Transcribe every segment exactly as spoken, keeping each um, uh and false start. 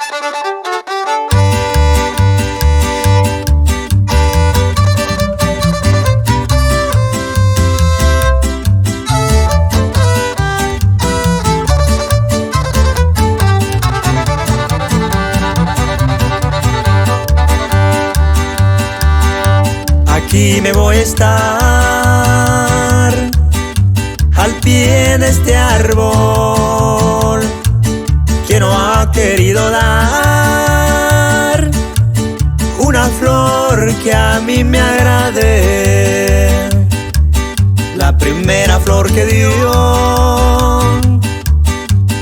Aquí me voy a estar al pie de este árbol que no ha querido dar una flor que a mí me agrade. La primera flor que dio,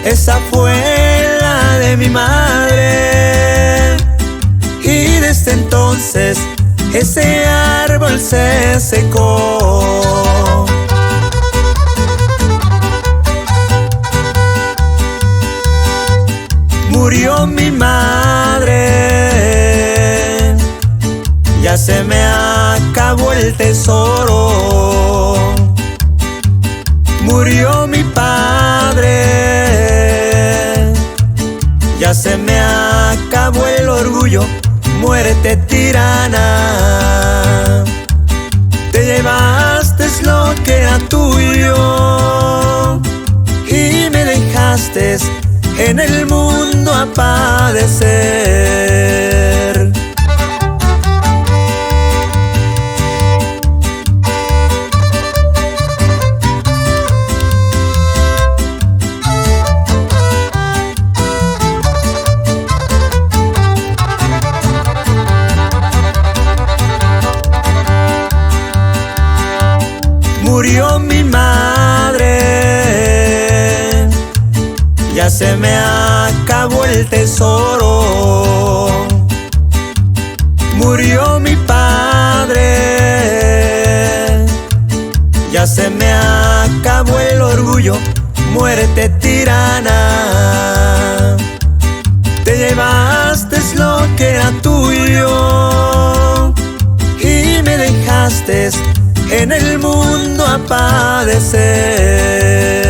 esa fue la de mi madre. Y desde entonces ese árbol se secó. Murió mi madre, ya se me acabó el tesoro. Murió mi padre, ya se me acabó el orgullo. Muerte tirana, te llevaste lo que era tuyo y me dejaste en el mundo a padecer. Murió mi madre, ya se me acabó el tesoro. Murió mi padre, ya se me acabó el orgullo. Muerte tirana, te llevaste lo que era tuyo y me dejaste en el mundo a padecer.